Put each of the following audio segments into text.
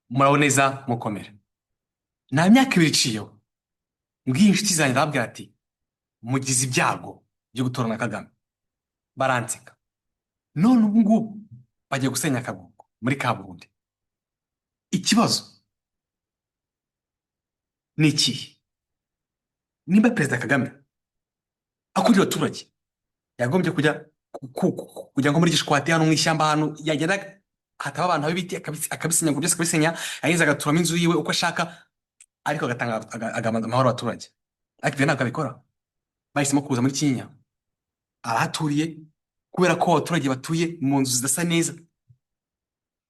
Muraho neza, mukomere. Nta myaka 2 iciyeho, mbwiye inshuti zanjye, ndababwira ati: "Mugize ibyago byo gutora na Kagame." Baranseka. None ubu ngubu bagiye gusenya Kagugu muri Kaburundi. Ikibazo ni ikihe? Nimba Perezida Kagame akunda abaturage, yagombye kujya kujya nko muri Gishwati, hano mu ishyamba, ahantu yagenda hataba abantu, haba ibiti, akabisenya ngo byose akabisenya, yarangiza agaturamo inzu yiwe uko ashaka, ariko agatanga amahoro abaturage. Ariko ibyo ntabwo abikora. Bahisemo kuza muri Kinyinya, arahaturiye kubera ko abaturage batuye mu nzu zidasa neza.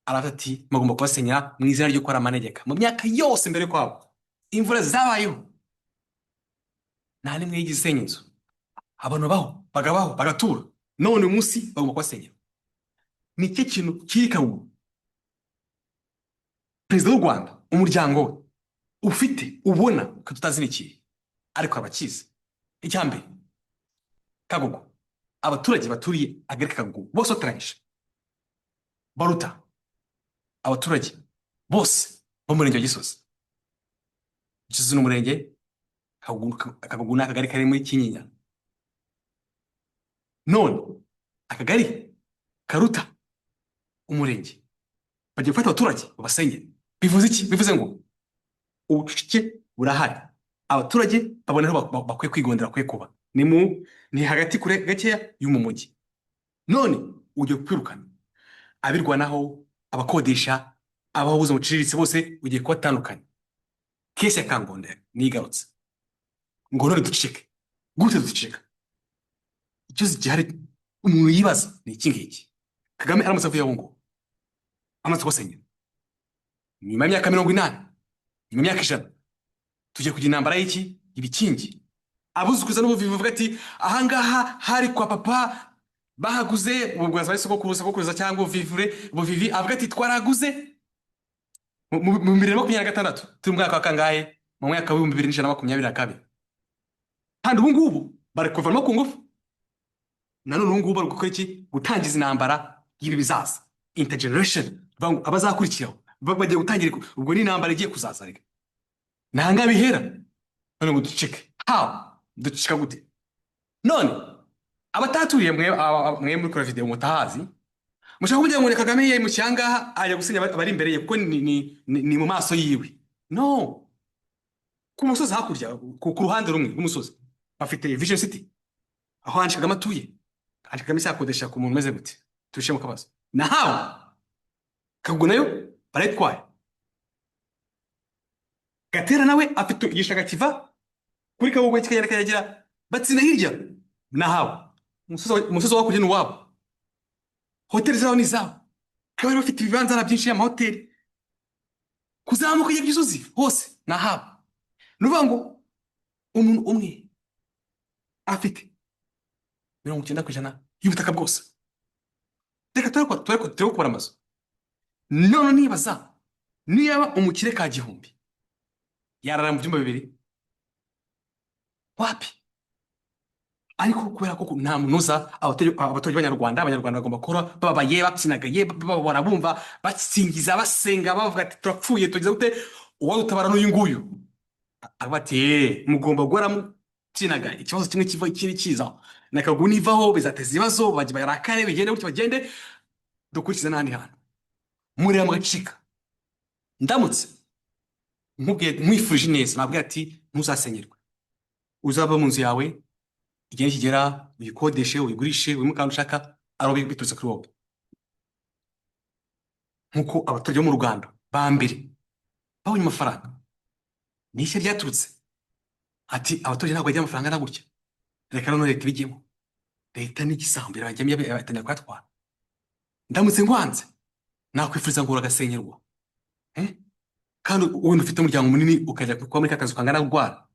Aravuga ati: "Mugomba kubasenyera mu izina ry'uko ari amanegeka." Mu myaka yose mbere kwabo, imvura zabayeho, nta n'imwe yigeze isenya inzu. Abantu baho bagabaho, bagatura. None uyu munsi bagomba kubasenyera. Ni cyo kintu kiri Kagugu. Perezida w'u Rwanda, umuryango we ufite, ubona ko tutazi ni ikihe, ariko abakizi. Icya mbere, Kagugu, abaturage baturiye akagari ka Kagugu bose bateranyije baruta abaturage bose bo mu murenge wa Gisozi. Gisozi ni umurenge, Kagugu ni akagari kari muri Kinyinya. None akagari karuta umurenge, bagiye gufata abaturage babasenyere. Bivuze iki? Bivuze ngo ubucucike burahari, abaturage babona aho bakwiye kwigondera, bakwiye kuba ni hagati kure gakeya yo mu mujyi. None ugiye kwirukana abirwanaho, abakodesha, abaho ubuzima buciriritse, bose ugiye kubatandukanya. Case ya Kangondo nigarutse ngo none duceceke gute? Duceceka? Ikibazo gihari umuntu yibaza ni iki ngiki: Kagame aramutse avuyeho, ngo amaze kubasenyera, nyuma y'imyaka 80, nyuma y'imyaka 100, tugiye kugira intambara y'iki? Ibikingi. Abuzukuza n'ubuvivi bavuga ati: "Ahangaha hari kwa papa, bahaguze ubwo bwa sogokuru, sogokuruza cyangwa ubuvivure." Buvivi avuga ati: "Twaraguze mu 2026, turi mu mwaka wa kangahe? Mu mwaka w'2122." Kandi ubu ngubu bari kuvanamo ku ngufu. Nanone ubu ngubu bari gukora iki? Gutangiza intambara y'ibi bizaza, intergeneration. Bivuga ngo abazakurikiraho bagiye gutangira. Ubwo ni intambara igiye kuzaza. Reka nta bihera. None ngo duceceke? How? Duceceka gute? None abataturiye, mwe mwe muri kora video mutahazi, mushaka kugira ngo ni Kagame yimukiye ahangaha, ajya gusenya abari imbere ye, kuko ni mu maso yiwe. No ku musozi hakurya, ku ruhande rumwe rw'umusozi, bafite Vision City, aho Ange Kagame atuye. Ange Kagame se yakodesha ku muntu umeze gute? Tubishe mu kabazo. Nahawe Kagugu nayo barayitwaye. Gatera nawe afite igishanga kiva kuri Kagugu kikagenda kikagera Batsinda hirya. Nahawe umusozi wo hakurya ni uwabo, hoteli zabo ni izabo. Bari bafite ibibanza byinshi, y'amahoteli, kuzamuka ujya gisozi hose nahawe. Ni ukuvuga ngo umuntu umwe afite 90% y'ubutaka bwose. Reka turebe kubara amazu. None nibaza niba umukire ka gihumbi yarara mu byumba bibiri, wapi. Ariko kubera ko nta munoza, abaturage b'abanyarwanda, abanyarwanda bagomba kuba bababaye, bapyinagaye, babona, bumva, basingiza, basenga, bavuga ati: "Turapfuye, tugize gute? Uwadutabara n'uyu nguyu." Avuga ati: "Eh, mugomba guhora mubyinaga." Ikibazo kimwe kiva, ikindi kiza. Na Kagugu nivaho bizateza ibibazo, bajya barakare, bigende gutyo, bagende dukurikize n'ahandi hantu. Mureba mugacika. Ndamutse nkubwiye, nkwifurije neza, nabwira ati: "Ntuzasenyerwe, uzaba mu nzu yawe, igihe nikigera uyikodeshe, uyigurishe, wimuke ahantu ushaka, ari biturutse kuri wowe." Nk'uko abaturage bo mu Rwanda ba mbere babonye amafaranga, ni ishya ryaturutse ati: "Abaturage ntabwo bagira amafaranga angana gutya, reka noneho leta ibijyemo." Leta n'igisambo irabajyamo, ibatangira kuyatwara. Ndamutse nkwanze, nakwifuriza ngo uragasenyerwa, eh? Kandi wenda ufite umuryango munini, ukajya kuba muri ka kazu kangana rwara.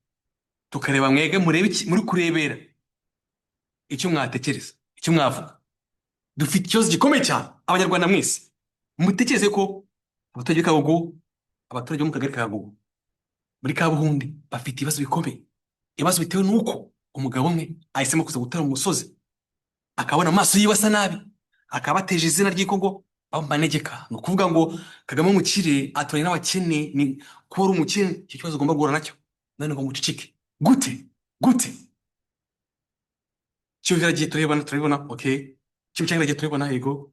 Tukareba mwege, murebe iki muri kurebera, icyo mwatekereza, icyo mwavuga. Dufite ikibazo gikomeye cyane. Abanyarwanda mwese mutekereze ko abaturage b'i Kagugu, abaturage bo mu kagari ka Kagugu muri Kabuhunde, bafite ibibazo bikomeye, ibibazo bitewe n'uko umugabo umwe ahisemo kuza gutera mu musozi, akabona amaso yiwe asa nabi, akaba ateje izina ry'iko ngo Baba mu manegeka. Ni ukuvuga ngo Kagame umukire aturanye n'abakene. Ni kuba uri umukene, icyo kibazo ugomba guhura nacyo. None ngo muceceke gute? Gute? Kiyovu iragiye, turabibona, turabibona. Okay, Kimicanga iragiye, turabibona. Yego,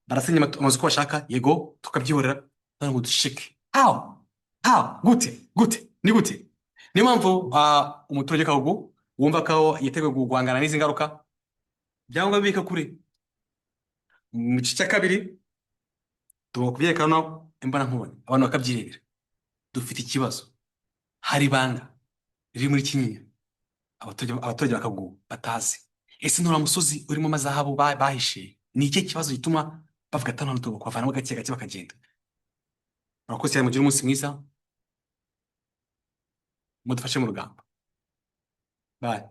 barasenya amazu uko bashaka. Yego, tukabyihorera. None ngo duceceke? How? How? Gute? Gute? Ni gute? Niyo mpamvu umuturage w'Akagugu wumva ko yiteguye guhangana n'izi ngaruka, ibyangombwa bibika kure. Mu gice cya kabiri tugomba kubyerekana imbonankubone, abantu bakabyirebera. Dufite ikibazo, hari ibanga riri muri Kinyinya abaturage b'Akagugu batazi. Ese ntura musozi urimo amazahabu bahishe? Ni ikihe kibazo gituma bavuga ati: "Hano tugomba kubavanamo gake gake bakagenda"? Murakoze cyane, mugire umunsi mwiza, mudufashe mu rugamba. Bye.